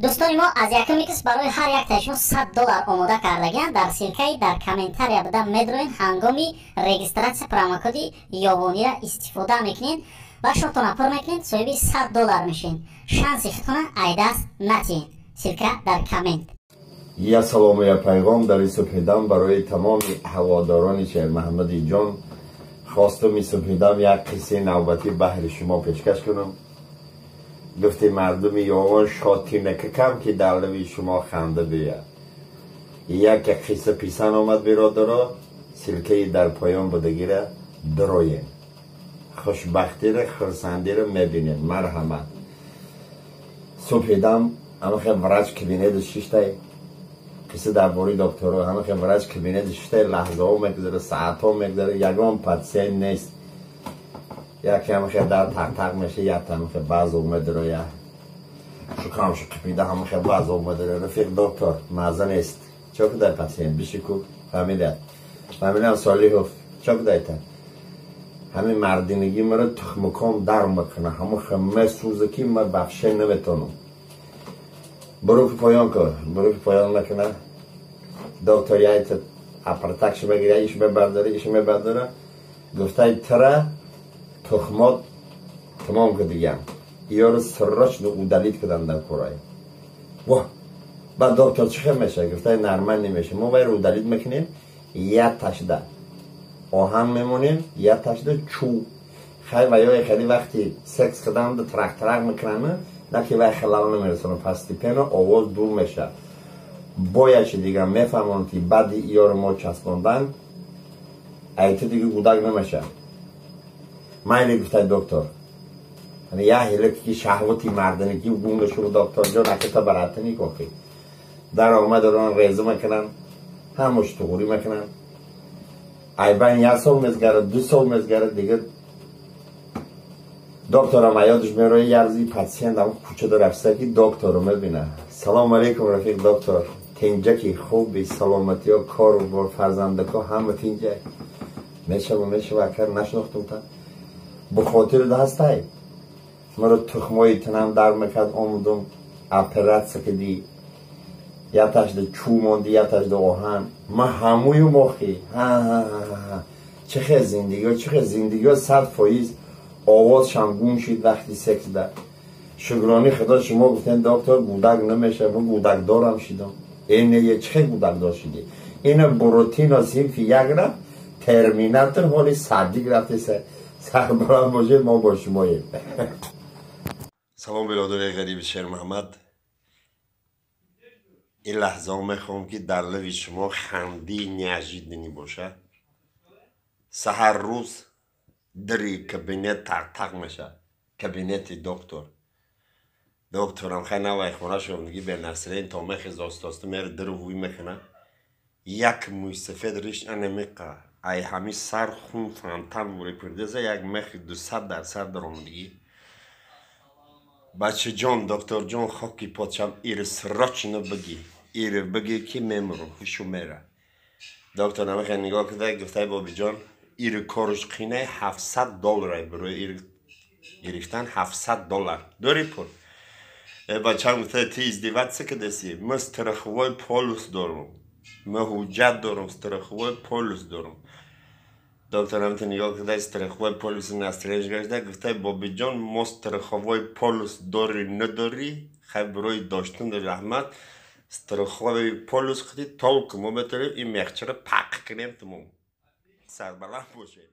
Дӯстони мо, аз якум икс барои ҳар яктаи шумо $100 омода кардагианд. Дар ссылка и дар комментария буда медроен, ҳангоми регистрация промокоди Ёвонира истифода мекунед ва шотона пур мекунед, соҳиби $100 мешед. Шанси худтона айдаст натиҳед. Ссылка дар коммент. Я салому, я пайғом дар ин субҳидам барои тамоми ҳаводорони Шермаҳмади ҷон. Хостум ин субҳидам як қиссаи навбатӣ баҳри шумо пешкаш кунам. Гуфти мардуми Ёвон, шотинакакам ки дар лави шумо ханда бия. Яке қисса писан омад, биродаро, ссылка и дар поён будагира дароем, хушбахтиро, хурсандиро мебинем. Марҳамат. Субҳидам ҳамахе врач кабинети шиштай. Қисса дар бораи докторо. Ҳамахе врач кабинети шиштай, лаҳзаҳо мегузара, саатҳо мегузара, ягон патсиент нест. Яке ҳамахе дар тақтақ меша, якта ҳамахе баъзо медароя, шукамшу қипида, ҳамахе баъзо медароя: «Рафиқ доктор, маза нест». «Чо кудай, патсиент?» «Бишику, фамилия?» «Фамилиям Солиҳов». «Чо кудайта?» «Ҳамин мардинагӣ маро тухмуком дар мекуна, ҳамахе месӯза ки ма вообще наметонам». «Буруки поён кун». Буруки поён мекуна. Доктор яйта аппаратакши мегиря, иш мебардора, иш мебардора. Гуфтай: «Тира тухмот тамом кардигам, иёро срочно удалить кардам дар курай». «Во, баъд, доктор, чӣ хел меша?» Гуфтай: «Нормально меша. Мо вайро удалить мекунем, як ташда оҳан мемонем, як ташда чӯ. Хай, ва ё хеле вақти секс карданда трак-трак мекунанд, на ки вай халал намерасонад, постепенно овоз дур мешавад». Бояд чи дигар мефаҳмонад, ки баъди иёро мо часпондан айти дига гудак намешавад. «Майли», гуфтай доктор. Я ҳила ки шаҳвати мардинагӣ гунга шуд, доктор ҷон, акита баратани кохи. Дар омад он реза мекунанд, ҳамаш туғурӣ мекунанд. Айбан як сол мезгарад, 2 сол мезгарад, дига докторам аёдаш мерояд. Як рӯзи патсиент ам кӯчада рафта ки докторо мебина: «Салому алейкум, рафиқ доктор, тинҷаки, хуби, саломатиё, кору бор, фарзандако ҳама тинҷак?» «Мешава, мешава, акар, нашинохтум та». «Бухотир ҳастай, маро тухмои танам дар мекард, омудум, оператсия кардӣ, як ташда чӯ монди, як ташда оҳан. Ма ҳамую мохи. Чӣ хел зиндагиё, чӣ хел зиндагиё, 100% овозшам гум шид вақти сексда. Шукрони худо, шумо гуфтен, доктор, гудак намеша, ма гудакдорам шидам». «Эне, чӣ хел гудакдор шидӣ?» «Ина Буратино синфи як рафт, терминатор ҳоли садик рафтеса». Сарбаланд бошед, мо бо шумоем. Салом, бародари ғариби Шермуҳаммад. Ин лаҳзаҳо мехоҳам, ки дар лави шумо хандии неожиданный бошад. Саҳар рӯз дари кабинет тақтақ мешавад, кабинети доктор. Докторам хай навай хона шудги бенасрин то мехез, оста-оста мера, дару ҳуй мекунад. Як мӯйсафед риш анамиқа, ай ҳами сар хун фонтан вурепирдеза, як мехи 200% даромадагӣ. «Бачаҷон, докторҷон, хоки подшам, ири срочно бигӣ, ири бигӣ ки мемурам». Ҳушу мера. Доктор намехе нигоҳ карда гуфтай: «Бобиҷон, ири корш қинай, $700, барои ири гирифтан $700 дори пул?» Э, бачам, гуфтай, «ты издеваться кадаси? Ма страховой полис дорум, ма ҳуҷҷат дорум, страховой полис дорум». Доктор ҳамта нигоҳ карда, страховой полиси настроение гашта, гуфтай: «Бобиҷон, мо страховой полис дорӣ, надорӣ, хай, барои доштан раҳмат, страховой полис хати толк мо метавонем ин мехчаро пақ кунем, тамом». Сарбаланд бошед.